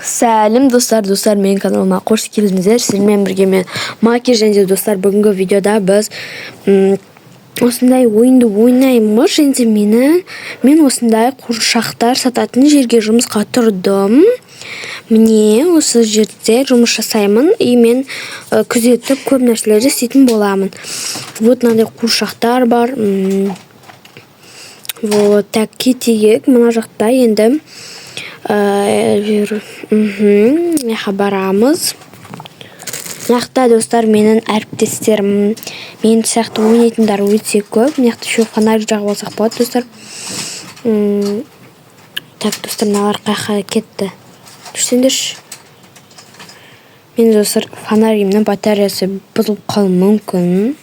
Сәлем, достар, достар, менің каналыма қош келдіңіздер. Сіздермен бірге мен, Маки. Және де, достар, бүгінгі видеода біз осындай ойынды ойнаймыз. Және де мен осындай қуыршақтар сататын жерге жұмысқа тұрдым. Міне, осы жерде жұмыс жасаймын и мен күзетіп, көп нәрселерді істейтін боламын. Вот мынандай қуыршақтар бар. Вот так, кетейік мына жақта енді. Мына барамыз. Мына жақта, достар, менің әріптестерім, мен сияқты ойнайтындар өте көп. Мына жақта еще фонарик жағып алсақ болады, достар. Так, достар, мыналар қай жаққа кетті? Жүрсеңдерші. Мен, достар, фонаригімнің батареясы бұзылып қалуы мүмкін.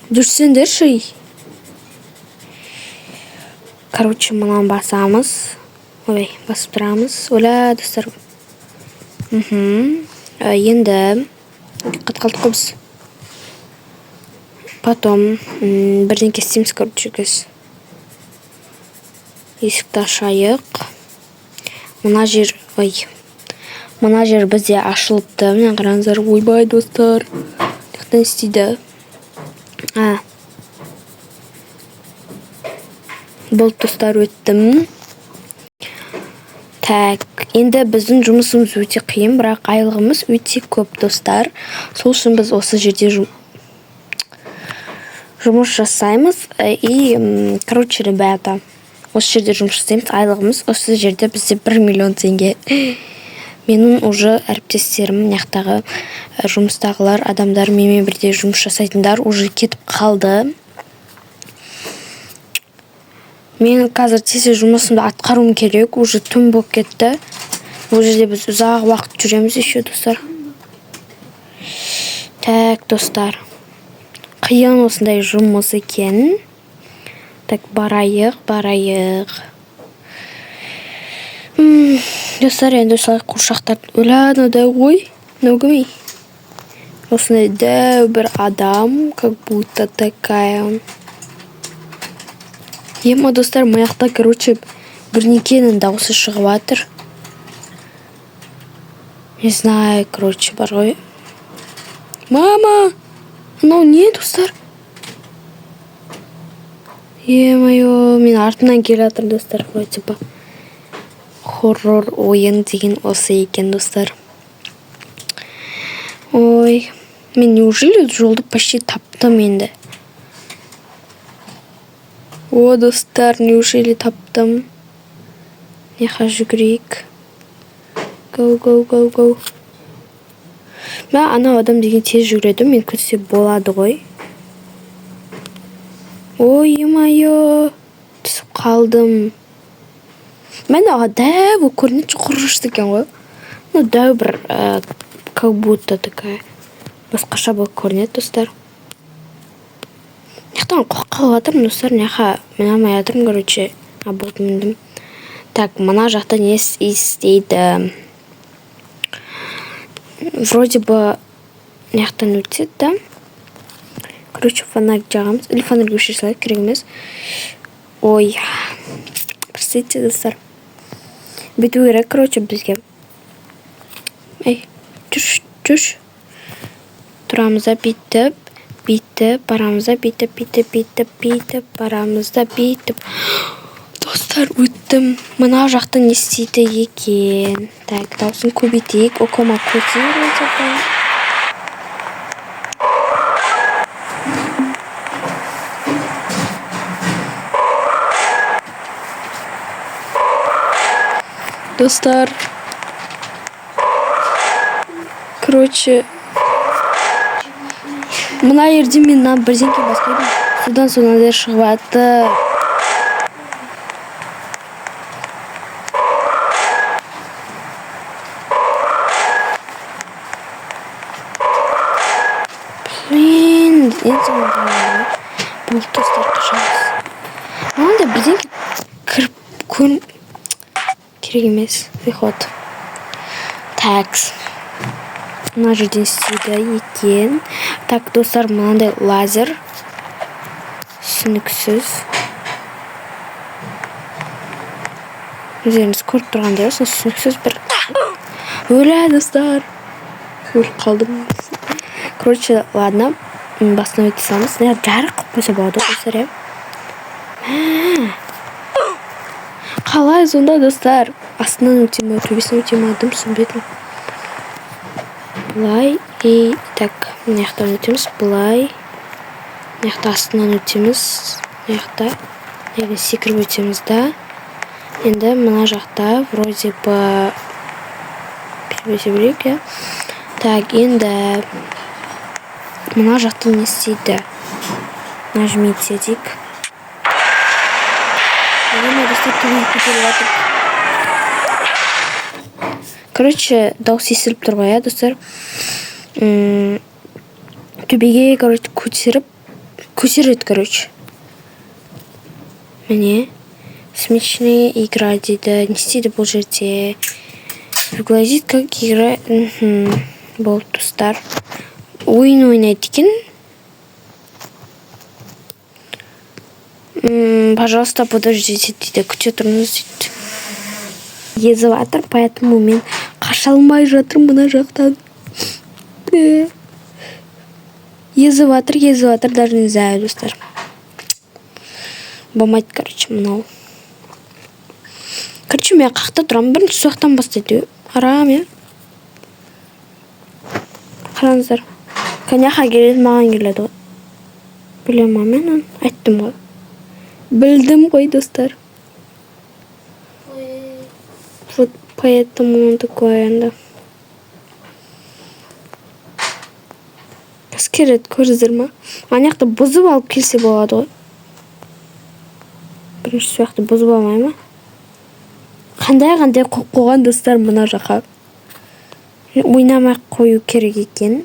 Жүрсеңдерші. Короче, мынаны басамыз. Ой, басып тұрамыз. Оля, достар. Енді қатып қалдық қой біз. Потом бірдеңке істейміз, короче, қазір. Есікті ашайық. Мына жер, ой. Мына жер бізде ашылыпты. Мына қараңыздар. Ойбай, достар. Мына істейді. А. Болды, достар, өттім. Так, енді біздің жұмысымыз өте қиын, бірақ айлығымыз өте көп, достар. Сол үшін біз осы жерде жұмыс жасаймыз. И, короче, ребята, осы жерде жұмыс жасаймыз. Айлығымыз осы жерде бізде 1 миллион теңге. Менің уже әріптестерім, мына жақтағы жұмыстағылар, адамдар, менімен бірге жұмыс жасайтындар уже кетіп қалды. Мен қазір тез жұмысымды атқаруым керек, уже түн болып кетті. Бұл жерде біз ұзақ уақыт жүреміз еще, достар. Так, достар, қиын осындай жұмыс екен. Так, барайық, барайық. Достар, енді осылай қуыршақтар. Өлә, мынау дәу ғой. Мынау кім, ей? Осындай дәу бір адам, как будто такая. Ема, достар, мына жақта, короче, бірнекенің дауысы шығып жатыр. Не знаю, короче, бар ғой. Мама! Мынау не, достар? Е-мое, мен артымнан келе жатыр, достар. Вроде бы. Хоррор ойын деген осы екен, достар. Ой, мен неужели жолды почти таптым енді? О, достар, неужели таптым? Мына жүгірейік. Go, go, go, go. Мә, анау адам деген тез жүгіреді, мен күтсе болады ғой. Ой, е-мое, түсіп қалдым. Мә, мынау дәу болып көрінеді, құрышты екен ғой. Ну, дәу бір, как будто такая басқаша болып көрінеді, достар. Мына жақтан қорқып қалып жатырмын, достар. Мына жаққа міне алмай жатырмын, короче. А, болды, міндім. Так, мына жақта не істейді? Вроде бы мына жақтан өтеді, да? Короче, фонарик жағамыз. Или фонарик өшіре салайық, керек емес. Ой, простите, достар. Бүйту керек, короче, бізге. Ей, жүрші, жүрші. Тұрамыз да, бүйтіп, бүйтіп барамыз да, бүйтіп, бүйтіп, бүйтіп, бүйтіп барамыз да, бүйтіп. Достар, өттім. Мына жақта не істейді екен? Так, дауысын көбейтейік. Окома көте вроде бы. Достар. Короче, мына жерде мен мына бірдеңке басып қойдым. Содан соң мынандай шығып жатыр. Блин, енді болды, достар, қашамыз. Мынандай бірдеңке кіріп көрін керек емес. Выход. Так. Мына жерден істейді екен. Так, достар, мынандай лазер. Түсініксіз. Өздеріңіз көріп тұрғандай, осыны түсініксіз бір. Өлә, достар, өліп қалдым. Короче, ладно, басынан өте саламыз. Мына жарық қылып қойса болады ғой, достар, иә. Мә. Қалай сонда, достар? Астынан өте ма, төбесінен өте ма, дым түсінбедім. Былай и так, мына жақтан өтеміз былай, мына жақта астынан өтеміз, мына жақта мына жерден секіріп өтеміз да. Енді мына жақта вроде бы бүйтіп өте берейік, иә. Так, енді мына жақта не істейді? Нажмите дейік. Ема, достар, төбеге көтеріп жатыр. Короче, дауыс естіліп тұр ғой, иә, достар. Төбеге, короче, көтеріп көтереді. Короче, міне, смешная игра дейді. Не істейді бұл жерде? Выглядит как игра. Болды, достар, ойын ойнайды екен. Пожалуйста, подождите дейді, күте тұрыңыз дейді. Езіп жатыр, поэтому мен қаша алмай жатырмын мына жақтан. Езіп жатыр, езіп жатыр, даже не знаю, достар, болмайды. Короче, мынау, короче, мен қақта тұрамын. Бірінші сол жақтан бастайды, арам, иә. Қараңыздар, коняха келеді, маған келеді ғой. Білемін ма мен оны? Айттым ғой, білдім ғой, достар. Вот поэтому он такой. Енді қазір келеді, көрдіңіздер ма? Ана жақты бұзып алып келсе болады ғой. Бірінші сол жақты бұзып алмай ма? Қандай қандай қойып қойған, достар, мына жаққа. Ойнамай ақ қою керек екен.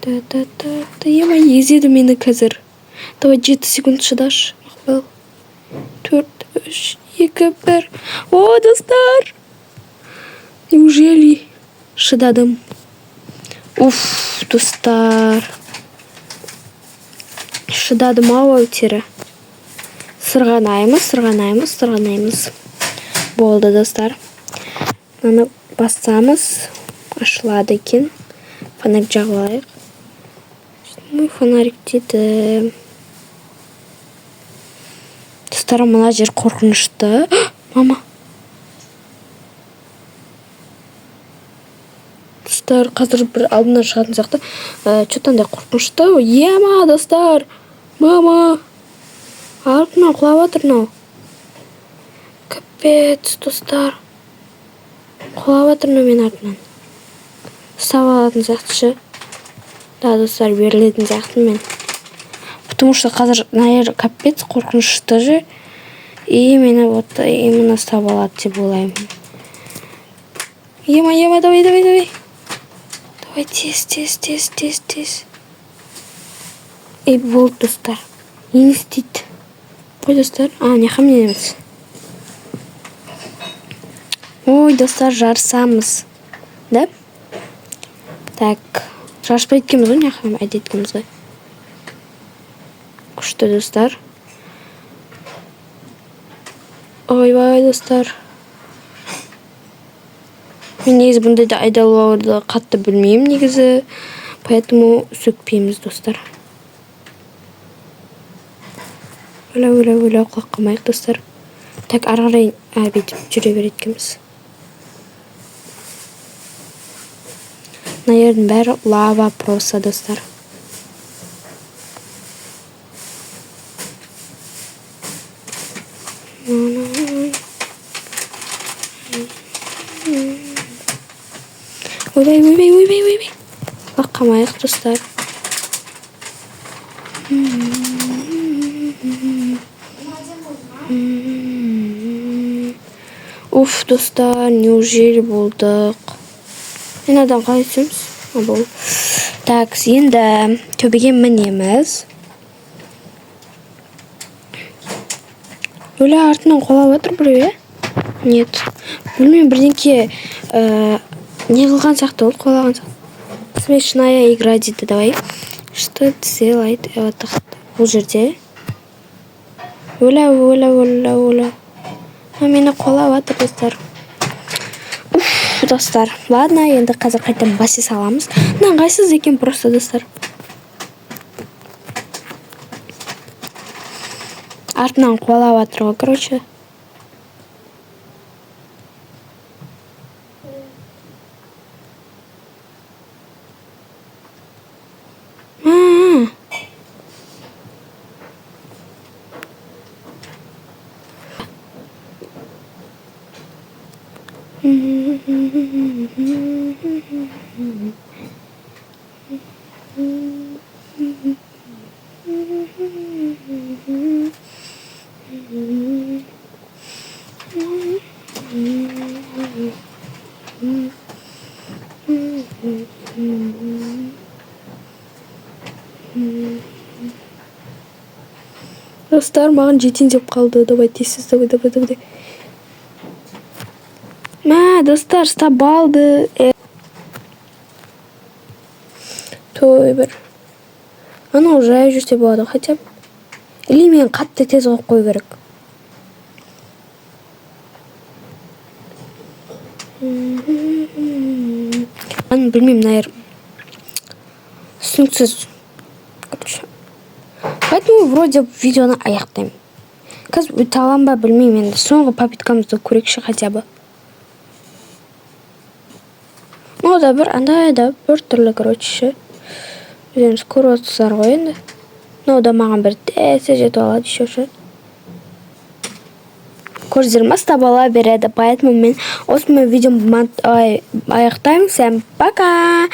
Та та та та, ема, езеді мені қазір. Давай, 7 секунд шыдашы, Мақпал. Төрт, үш, екі, бір. О, достар, неужели шыдадым? Уф, достар, шыдадым ау әйтеуір. Сырғанаймыз, сырғанаймыз, сырғанаймыз. Болды, достар. Мынаны бассамыз, ашылады екен. Фонарь жағып алайық. Мой фонарик дейді. Достар, мына жер қорқынышты. Мама, достар, қазір бір алдымнан шығатын сияқты. Че то андай қорқынышты. Ема, достар, мама, артымнан құлап жатыр мынау. Капец, достар, құлап жатыр мынау. Менің артымнан ұстап алатын сияқты ше. Да, достар, берілетін сияқтымын мен, потому что қазір мына жер капец қорқынышты же, и мені вот именно ұстап алады деп ойлаймын. Ема, ема, давай, давай, давай, давай, тез, тез, тез, тез, тез. Ей, болды, достар. Не істейді? Қой, достар. А, мына жаққа мінеміз. Ой, достар, жарысамыз да. Так, жарыспайды екенбіз ғой, мына жаққа айдайды екенбіз ғой. Күшті, достар. Ойбай, достар, мен негізі бұндайды айдалауды қатты білмеймін негізі, поэтому сөкпейміз, достар. Өлә, өлә, өлә, құлап қалмайық, достар. Так, ары қарай бүйтіп жүре береді екенбіз. Мына жердің бәрі лава просто, достар. Ойбай, ойбай, ойбай, ойбай, құлап қалмайық, достар. Уф, достар, неужели болдық? Енді адам қалай түсеміз? А, болды. Так, енді төбеге мінеміз. Өлә, артынан құлап жатыр біреу, иә? Нет, білмеймін, бірдеңке не қылған сияқты болды, құлаған сияқты. Смешная игра дейді. Давай, что делает вот бұл жерде? Өлә, өлә, өлә, өлә. Мені қуалап жатыр, достар. Уф, достар, ладно, енді қазір қайтадан баса саламыз. Мына ыңғайсыз екен просто, достар. Артынан қуалап жатыр ғой, короче. А. Достар, маған жетейін деп қалды. Давай, тез, давай, давай, давай. Мә, достар, ұстап алды. Той бір. Анау жай жүрсе болады хотя бы. Или мен қатты тез қойып қою керек. Аны білмеймін, мына жер түсініксіз. Короче. Поэтому вроде видеоны аяқтаймын. Қазір өте аламын ба, білмеймін енді. Соңғы попыткамызды көрейікші хотя бы. Ну да, бір андай да бір түрлі, короче. Өздеріңіз көріп отырсыздар ғой енді. Мынау да маған бір тез жетіп алады еще ше. Көрдіңіздер ма, ұстап ала береді. Поэтому мен осымен видеомды аяқтаймын. Всем пока!